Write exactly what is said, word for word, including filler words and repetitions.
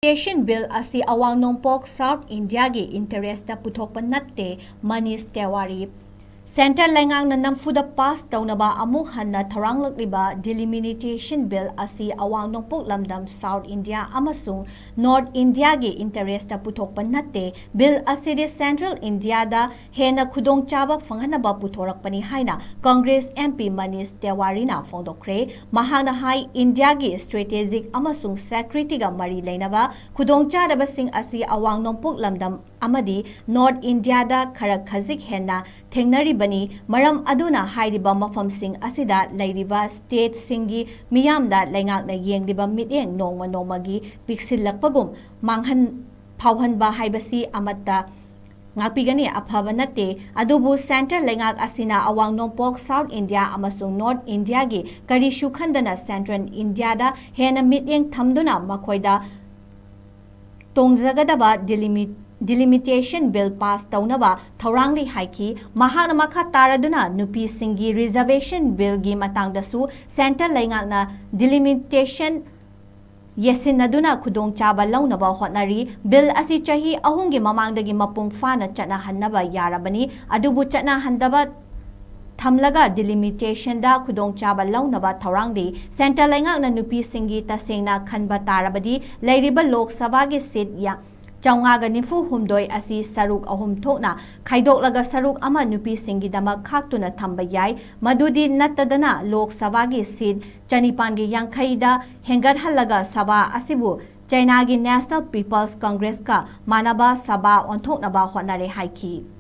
Delimitation Bill ꯑꯁꯤ ꯑꯋꯥꯡ ꯅꯣꯡꯄꯣꯛ South Indiaꯒꯤ interestꯇ ꯄꯨꯊꯣꯛꯄ ꯅꯠꯇꯦ, ꯃꯅꯤꯁ ꯇꯦꯋꯥꯔꯤ꯫ Centre ꯂꯩꯉꯥꯛꯅ ꯅꯝꯐꯨꯗ pass ꯇꯧꯅꯕ ꯑꯃꯨꯛ ꯍꯟꯅ ꯊꯧꯔꯥꯡꯂꯛꯂꯤꯕ Delimitation Bill ꯑꯁꯤ ꯑꯋꯥꯡ ꯅꯣꯡꯄꯣꯛ ꯂꯝꯗꯝ South India ꯑꯃꯁꯨꯡ North Indiaꯒꯤ interestꯇ ꯄꯨꯊꯣꯛꯄ ꯅꯠꯇꯦ꯫ Bill ꯑꯁꯤꯗꯤ Central Indiaꯗ ꯍꯦꯟꯅ ꯈꯨꯗꯣꯡꯆꯥꯕ ꯐꯪꯍꯟꯅꯕ ꯄꯨꯊꯣꯔꯛꯄꯅꯤ ꯍꯥꯏꯅ Congress MP ꯃꯅꯤꯁ ꯇꯦꯋꯥꯔꯤꯅ ꯐꯣꯡꯗꯣꯛꯈ꯭ꯔꯦ꯫ ꯃꯍꯥꯛꯅ ꯍꯥꯏ, Indiaꯒꯤ strategic ꯑꯃꯁꯨꯡ securityꯒ ꯃꯔꯤ ꯂꯩꯅꯕ ꯈꯨꯗꯣꯡꯆꯥꯗꯕꯁꯤꯡ ꯑꯁꯤ ꯑꯋꯥꯡ ꯅꯣꯡꯄꯣꯛ ꯂꯝꯗꯝ ꯑꯃꯗꯤ North Indiaꯗ ꯈꯔ ꯈꯖꯤꯛ ꯍꯦꯟꯅ ꯊꯦꯡꯅꯔꯤꯕꯅꯤ꯫ ꯃꯔꯝ ꯑꯗꯨꯅ ꯍꯥꯏꯔꯤꯕ ꯃꯐꯝꯁꯤꯡ ꯑꯁꯤꯗ ꯂꯩꯔꯤꯕ stateꯁꯤꯡꯒꯤ ꯃꯤꯌꯥꯝꯗ ꯂꯩꯉꯥꯛꯅ ꯌꯦꯡꯂꯤꯕ ꯃꯤꯠꯌꯦꯡ ꯅꯣꯡꯃ ꯅꯣꯡꯃꯒꯤ ꯄꯤꯛꯁꯤꯜꯂꯛꯄꯒꯨꯝ ꯃꯥꯡꯍꯟ-, ꯐꯥꯎꯍꯟꯕ ꯍꯥꯏꯕꯁꯤ ꯑꯃꯠꯇ ꯉꯥꯛꯄꯤꯒꯅꯤ, ꯑꯐꯕ ꯅꯠꯇꯦ꯫ ꯑꯗꯨꯕꯨ Centre ꯂꯩꯉꯥꯛ ꯑꯁꯤꯅ ꯑꯋꯥꯡ ꯅꯣꯡꯄꯣꯛ South India ꯑꯃꯁꯨꯡ North Indiaꯒꯤ ꯀꯔꯤꯁꯨ ꯈꯟꯗꯅ Central Indiaꯗ ꯍꯦꯟꯅ ꯃꯤꯠꯌꯦꯡ ꯊꯝꯗꯨꯅ ꯃꯈꯣꯏꯗ ꯇꯣꯡꯖꯒꯗꯕ delimi-, Delimitation Bill pass ꯇꯧꯅꯕ ꯊꯧꯔꯥꯡꯂꯤ ꯍꯥꯏꯈꯤ꯫ ꯃꯍꯥꯛꯅ ꯃꯈꯥ ꯇꯥꯔꯗꯨꯅ ꯅꯨꯄꯤꯁꯤꯡꯒꯤ Reservation Billꯒꯤ ꯃꯇꯥꯡꯗꯁꯨ Centre ꯂꯩꯉꯥꯛꯅ delimitation ꯌꯦꯠꯁꯤꯟꯅꯗꯨꯅ ꯈꯨꯗꯣꯡꯆꯥꯕ ꯂꯧꯅꯕ ꯍꯣꯠꯅꯔꯤ꯫ Bill ꯑꯁꯤ ꯆꯍꯤ ꯑꯍꯨꯝꯒꯤ ꯃꯃꯥꯡꯗꯒꯤ ꯃꯄꯨꯡ ꯐꯥꯅ ꯆꯠꯅꯍꯟꯅꯕ ꯌꯥꯔꯕꯅꯤ, ꯑꯗꯨꯕꯨ ꯆꯠꯅꯍꯟꯗꯕ ꯊꯝꯂꯒ delimitationꯗ ꯈꯨꯗꯣꯡꯆꯥꯕ ꯂꯧꯅꯕ ꯊꯧꯔꯥꯡꯂꯤ꯫ Centre ꯂꯩꯉꯥꯛꯅ ꯅꯨꯄꯤꯁꯤꯡꯒꯤ ꯇꯁꯦꯡꯅ ꯈꯟꯕ ꯇꯥꯔꯕꯗꯤ ꯂꯩꯔꯤꯕ Lok Sabhaꯒꯤ seat ꯌꯥ-, ꯆꯥꯝꯃꯉꯥꯒ ꯅꯤꯐꯨ ꯍꯨꯝꯗꯣꯏ ꯑꯁꯤ ꯁꯔꯨꯛ ꯑꯍꯨꯝ ꯊꯣꯛꯅ ꯈꯥꯏꯗꯣꯛꯂꯒ ꯁꯔꯨꯛ ꯑꯃ ꯅꯨꯄꯤꯁꯤꯡꯒꯤꯗꯃꯛ ꯈꯥꯛꯇꯨꯅ ꯊꯝꯕ ꯌꯥꯏ꯫ ꯃꯗꯨꯗꯤ ꯅꯠꯇꯗꯅ Lok Sabhaꯒꯤ seat ꯆꯅꯤꯄꯥꯟꯒꯤ ꯌꯥꯡꯈꯩꯗ ꯍꯦꯟꯒꯠꯍꯜꯂꯒ ꯁꯚꯥ ꯑꯁꯤꯕꯨ ꯆꯥꯏꯅꯥꯒꯤ National People's Congressꯀ ꯃꯥꯟꯅꯕ ꯁꯚꯥ ꯑꯣꯟꯊꯣꯛꯅꯕ ꯍꯣꯠꯅꯔꯦ ꯍꯥꯏꯈꯤ꯫